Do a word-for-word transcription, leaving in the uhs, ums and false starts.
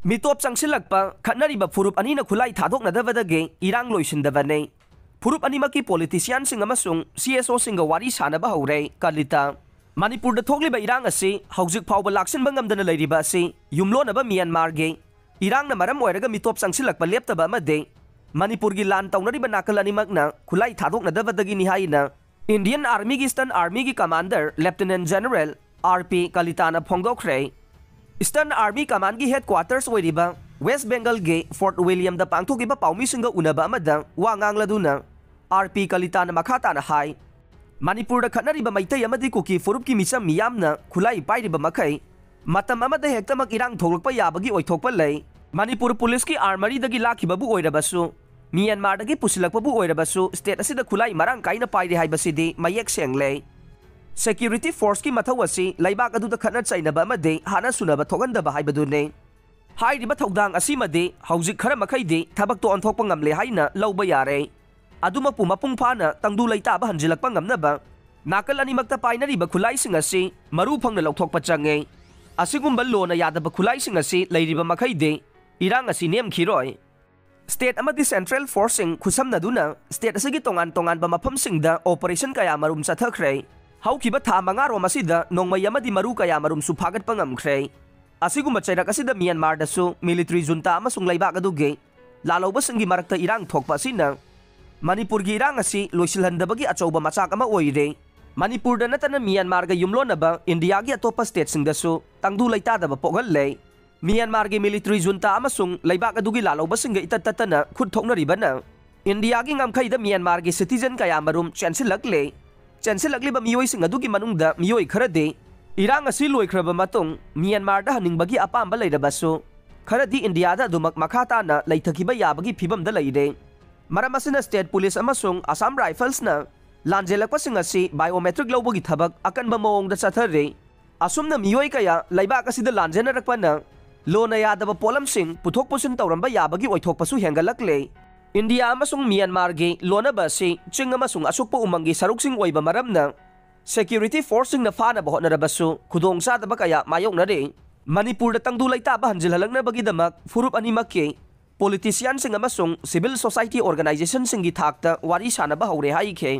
ꯃꯤꯇꯣꯞ ꯆꯪꯁꯤꯜꯂꯛꯄ, ꯈꯠꯅꯔꯤꯕ ꯐꯨꯔꯨꯞ ꯑꯅꯤꯅ ꯈꯨꯠꯂꯥꯏ ꯊꯥꯗꯣꯛꯅꯗꯕꯗꯒꯤ ꯏꯔꯥꯡ ꯂꯣꯏꯁꯤꯟꯗꯕꯅꯤ꯫ ꯐꯨꯔꯨꯞ ꯑꯅꯤꯃꯛꯀꯤ ꯄꯣꯂꯤꯇꯤꯁꯤꯌꯥꯟꯁꯤꯡ ꯑꯃꯁꯨꯡ ꯁꯤ ꯑꯦꯁ ꯑꯣꯁꯤꯡꯒ ꯋꯥꯔꯤ ꯁꯥꯅꯕ ꯍꯧꯔꯦ꯫ ꯀꯂꯤꯇꯥ꯫ ꯃꯅꯤꯄꯨꯔꯗ ꯊꯣꯛꯂꯤꯕ ꯏꯔꯥꯡ ꯑꯁꯤ ꯍꯧꯖꯤꯛ ꯐꯥꯎꯕ ꯂꯥꯛꯁꯤꯟꯕ ꯉꯝꯗꯅ ꯂꯩꯔꯤꯕ ꯑꯁꯤ ꯌꯨꯝꯂꯣꯟꯅꯕ ꯃ꯭ꯌꯥꯟꯃꯥꯔꯒꯤ ꯏꯔꯥꯡꯅ ꯃꯔꯝ ꯑꯣꯏꯔꯒ ꯃꯤꯇꯣꯞ ꯆꯪꯁꯤꯜꯂꯛꯄ ꯂꯦꯞꯇꯕ ꯑꯃꯗꯤ ꯃꯅꯤꯄꯨꯔꯒꯤ ꯂꯥꯟ ꯇꯧꯅꯔꯤꯕ ꯅꯥꯀꯜ ꯑꯅꯤꯃꯛꯅ ꯈꯨꯠꯂꯥꯏ ꯊꯥꯗꯣꯛꯅꯗꯕꯗꯒꯤꯅꯤ ꯍꯥꯏꯅ ꯏꯟꯗꯤꯌꯟ ꯑꯥꯔꯃꯤꯒꯤ ꯏꯁꯇꯔꯟ ꯑꯥꯔꯃꯤꯒꯤ commander lieutenant general R P ꯀꯂꯤꯇꯥꯅ ꯐꯣꯡꯗꯣꯛꯈ꯭ꯔꯦ꯫ ꯏꯁꯇꯔꯟ ꯑꯥꯔꯃꯤ ꯀꯃꯥꯟꯒꯤ ꯍꯦꯗꯀ꯭ꯋꯥꯇꯔꯁ ꯑꯣꯏꯔꯤꯕ ꯋꯦꯁ ꯕꯦꯡꯒꯜꯒꯤ ꯐꯣꯔꯠ ꯋꯤꯂꯤꯌꯝꯗ ꯄꯥꯡꯊꯣꯛꯈꯤꯕ ꯄꯥꯎꯃꯤꯁꯤꯡꯒ ꯎꯅꯕ ꯑꯃꯗ ꯋꯥ ꯉꯥꯡꯂꯗꯨꯅ ꯑꯥꯔ ꯄꯤ ꯀꯂꯤꯇꯥꯅ ꯃꯈꯥ ꯇꯥꯅ ꯍꯥꯏ, ꯃꯅꯤꯄꯨꯔꯗ ꯈꯠꯅꯔꯤꯕ ꯃꯩꯇꯩ ꯑꯃꯗꯤ ꯀꯨꯀꯤ ꯐꯨꯔꯨꯞꯀꯤ ꯃꯤꯆꯝ ꯃꯤꯌꯥꯝꯅ ꯈꯨꯠꯂꯥꯏ ꯄꯥꯏꯔꯤꯕ ꯃꯈꯩ ꯃꯇꯝ ꯑꯃꯗ ꯍꯦꯛꯇꯃꯛ ꯏꯔꯥꯡ ꯊꯣꯛꯂꯛꯄ ꯌꯥꯕꯒꯤ ꯑꯣꯏꯊꯣꯛꯄ ꯂꯩ꯫ ꯃꯅꯤꯄꯨꯔ ꯄꯨꯂꯤꯁꯀꯤ ꯑꯥꯔꯃꯔꯤꯗꯒꯤ ꯂꯥꯛꯈꯤꯕꯕꯨ ꯑꯣꯏꯔꯕꯁꯨ, ꯃ꯭ꯌꯥꯟꯃꯥꯔꯗꯒꯤ ꯄꯨꯁꯤꯜꯂꯛꯄꯕꯨ ꯑꯣꯏꯔꯕꯁꯨ, ꯁ꯭ꯇꯦꯠ ꯑꯁꯤꯗ ꯈꯨꯠꯂꯥꯏ ꯃꯔꯥꯡ ꯀꯥꯏꯅ ꯄꯥꯏꯔꯦ ꯍꯥꯏꯕꯁꯤꯗꯤ ꯃꯌꯦꯛ ꯁꯦꯡꯂꯦ꯫ ꯁꯦꯀ꯭ꯌꯨꯔꯤꯇꯤ ꯐꯣꯔꯁꯀꯤ ꯃꯊꯧ ꯑꯁꯤ ꯂꯩꯕꯥꯛ ꯑꯗꯨꯗ ꯈꯠꯅ ꯆꯩꯅꯕ ꯑꯃꯗꯤ ꯍꯥꯠꯅ ꯁꯨꯅꯕ ꯊꯣꯛꯍꯟꯗꯕ ꯍꯥꯏꯕꯗꯨꯅꯤ꯫ ꯍꯥꯏꯔꯤꯕ ꯊꯧꯗꯥꯡ ꯑꯁꯤꯃꯗꯤ ꯍꯧꯖꯤꯛ ꯈꯔ ꯃꯈꯩꯗꯤ ꯊꯕꯛꯇ ꯑꯣꯟꯊꯣꯛꯄ ꯉꯝꯂꯦ ꯍꯥꯏꯅ ꯂꯧꯕ ꯌꯥꯔꯦ꯫ ꯑꯗꯨꯃꯛꯄꯨ ꯃꯄꯨꯡ ꯐꯥꯅ ꯇꯪꯗꯨ ꯂꯩꯇꯥꯕ ꯍꯟꯖꯤꯜꯂꯛꯄ ꯉꯝꯅꯕ ꯅꯥꯀꯜ ꯑꯅꯤꯃꯛꯇ ꯄꯥꯏꯅꯔꯤꯕ ꯈꯨꯠꯂꯥꯏꯁꯤꯡ ꯑꯁꯤ ꯃꯔꯨ ꯐꯪꯅ ꯂꯧꯊꯣꯛꯄ ꯆꯪꯉꯦ꯫ ꯑꯁꯤꯒꯨꯝꯕ ꯂꯣꯅ ꯌꯥꯗꯕ ꯈꯨꯠꯂꯥꯏꯁꯤꯡ ꯑꯁꯤ ꯂꯩꯔꯤꯕ ꯃꯈꯩꯗꯤ ꯏꯔꯥꯡ ꯑꯁꯤ ꯅꯦꯝꯈꯤꯔꯣꯏ꯫ ꯁ꯭ꯇꯦꯠ ꯑꯃꯗꯤ ꯁꯦꯟꯇ꯭ꯔꯦꯜ ꯐꯣꯔꯁꯁꯤꯡ ꯈꯨꯠꯁꯝꯅꯗꯨꯅ ꯁ꯭ꯇꯦꯠ ꯑꯁꯤꯒꯤ ꯇꯣꯉꯥꯟ ꯇꯣꯉꯥꯟꯕ ꯃꯐꯝꯁꯤꯡꯗ ꯑꯣꯄꯔꯦꯁꯟ ꯀꯌꯥ ꯃꯔꯨꯝ ꯆꯠꯊꯈ꯭ꯔꯦ꯫ ꯍꯧꯈꯤꯕ ꯊꯥ ꯃꯉꯥꯔꯣꯝ ꯑꯁꯤꯗ ꯅꯣꯡꯃꯩ ꯑꯃꯗꯤ ꯃꯔꯨ ꯀꯌꯥ ꯃꯔꯨꯝꯁꯨ ꯐꯥꯒꯠꯄ ꯉꯝꯈ꯭ꯔꯦ꯫ ꯑꯁꯤꯒꯨꯝꯕ ꯆꯩꯔꯛ ꯑꯁꯤꯗ ꯃ꯭ꯌꯥꯟꯃꯥꯔꯗꯁꯨ ꯃꯤꯂꯤꯇꯔꯤ ꯖꯨꯟꯇꯥ ꯑꯃꯁꯨꯡ ꯂꯩꯕꯥꯛ ꯑꯗꯨꯒꯤ ꯂꯥꯜꯍꯧꯕꯁꯤꯡꯒꯤ ꯃꯔꯛꯇ ꯏꯔꯥꯡ ꯊꯣꯛꯄ ꯑꯁꯤꯅ ꯃꯅꯤꯄꯨꯔꯒꯤ ꯏꯔꯥꯡ ꯑꯁꯤ ꯂꯣꯏꯁꯤꯜꯍꯟꯗꯕꯒꯤ ꯑꯆꯧꯕ ꯃꯆꯥꯛ ꯑꯃ ꯑꯣꯏꯔꯦ꯫ ꯃꯅꯤꯄꯨꯔꯗ ꯅꯠꯇꯅ ꯃ꯭ꯌꯥꯟꯃꯥꯔꯒ ꯌꯨꯝꯂꯣꯟꯅꯕ ꯏꯟꯗꯤꯌꯥꯒꯤ ꯑꯇꯣꯞꯄ ꯁ꯭ꯇꯦꯠꯁꯤꯡꯗꯁꯨ ꯇꯪꯗꯨ ꯂꯩꯇꯥꯗꯕ ꯄꯣꯛꯍꯜꯂꯦ꯫ ꯃ꯭ꯌꯥꯟꯃꯥꯔꯒꯤ ꯃꯤꯂꯤꯇꯔꯤ ꯖꯨꯟꯇꯥ ꯑꯃꯁꯨꯡ ꯂꯩꯕꯥꯛ ꯑꯗꯨꯒꯤ ꯂꯥꯜꯍꯧꯕꯁꯤꯡꯒ ꯏꯇꯠ ꯇꯠꯇꯅ ꯈꯨꯠ ꯊꯣꯛꯅꯔꯤꯕꯅ ꯏꯟꯗꯤꯌꯥꯒꯤ ꯉꯝꯈꯩꯗ ꯃ꯭ꯌꯥꯟꯃꯥꯔꯒꯤ ꯁꯤꯇꯤꯖꯟ ꯀꯌꯥ ꯃꯔꯨꯝ ꯆꯦꯟꯁꯤꯜꯂꯛꯂꯦ꯫ ꯆꯦꯟꯁꯤꯜꯂꯛꯂꯤꯕ ꯃꯤꯑꯣꯏꯁꯤꯡ ꯑꯗꯨꯒꯤ ꯃꯅꯨꯡꯗ ꯃꯤꯑꯣꯏ ꯈꯔꯗꯤ ꯏꯔꯥꯡ ꯑꯁꯤ ꯂꯣꯏꯈ꯭ꯔꯕ ꯃꯇꯨꯡ ꯃ꯭ꯌꯥꯟꯃꯥꯔꯗ ꯍꯟꯅꯤꯡꯕꯒꯤ ꯑꯄꯥꯝꯕ ꯂꯩꯔꯕꯁꯨ, ꯈꯔꯗꯤ ꯏꯟꯗꯤꯌꯥꯗ ꯑꯗꯨꯃꯛ ꯃꯈꯥ ꯇꯥꯅ ꯂꯩꯊꯈꯤꯕ ꯌꯥꯕꯒꯤ ꯐꯤꯕꯝꯗ ꯂꯩꯔꯦ꯫ ꯃꯔꯝ ꯑꯁꯤꯅ ꯁ꯭ꯇꯦꯠ ꯄꯨꯂꯤꯁ ꯑꯃꯁꯨꯡ ꯑꯁꯥꯝ ꯔꯥꯏꯐꯜꯁꯅ ꯂꯥꯟꯖꯦꯜꯂꯛꯄꯁꯤꯡ ꯑꯁꯤ ꯕꯥꯏꯑꯣꯃꯦꯇ꯭ꯔꯤꯛ ꯂꯧꯕꯒꯤ ꯊꯕꯛ ꯑꯀꯟꯕ ꯃꯑꯣꯡꯗ ꯆꯠꯊꯔꯤ꯫ ꯑꯁꯨꯝꯅ ꯃꯤꯑꯣꯏ ꯀꯌꯥ ꯂꯩꯕꯥꯛ ꯑꯁꯤꯗ ꯂꯥꯟꯖꯦꯟꯅꯔꯛꯄꯅ ꯂꯣꯟꯅ ꯌꯥꯗꯕ ꯄꯣꯠꯂꯝꯁꯤꯡ ꯄꯨꯊꯣꯛ ꯄꯨꯁꯤꯟ ꯇꯧꯔꯝꯕ ꯌꯥꯕꯒꯤ ꯑꯣꯏꯊꯣꯛꯄꯁꯨ ꯍꯦꯟꯒꯠꯂꯛꯂꯦ꯫ ꯏꯟꯗꯤꯌꯥ ꯑꯃꯁꯨꯡ ꯃ꯭ꯌꯥꯟꯃꯥꯔꯒꯤ ꯂꯣꯟꯅꯕ ꯑꯁꯤ ꯆꯤꯡ ꯑꯃꯁꯨꯡ ꯑꯁꯨꯛꯄ ꯎꯃꯪꯒꯤ ꯁꯔꯨꯛꯁꯤꯡ ꯑꯣꯏꯕ ꯃꯔꯝꯅ ꯁꯦꯀ꯭ꯌꯨꯔꯤꯇꯤ ꯐꯣꯔꯁꯁꯤꯡꯅ ꯐꯥꯅꯕ ꯍꯣꯠꯅꯔꯕꯁꯨ ꯈꯨꯗꯣꯡꯆꯥꯗꯕ ꯀꯌꯥ ꯃꯥꯌꯣꯛꯅꯔꯤ꯫ ꯃꯅꯤꯄꯨꯔꯗ ꯇꯪꯗꯨ ꯂꯩꯇꯥꯕ ꯍꯟꯖꯤꯜꯍꯜꯂꯛꯅꯕꯒꯤꯗꯃꯛ ꯐꯨꯔꯨꯞ ꯑꯅꯤꯃꯛꯀꯤ ꯄꯣꯂꯤꯇꯤꯁꯤꯌꯥꯟꯁꯤꯡ ꯑꯃꯁꯨꯡ ꯁꯤꯚꯤꯜ ꯁꯣꯁꯥꯏꯇꯤ ꯑꯣꯔꯒꯅꯥꯏꯖꯦꯁꯟꯁꯤꯡꯒꯤ ꯊꯥꯛꯇ ꯋꯥꯔꯤ ꯁꯥꯅꯕ ꯍꯧꯔꯦ ꯍꯥꯏꯈꯤ꯫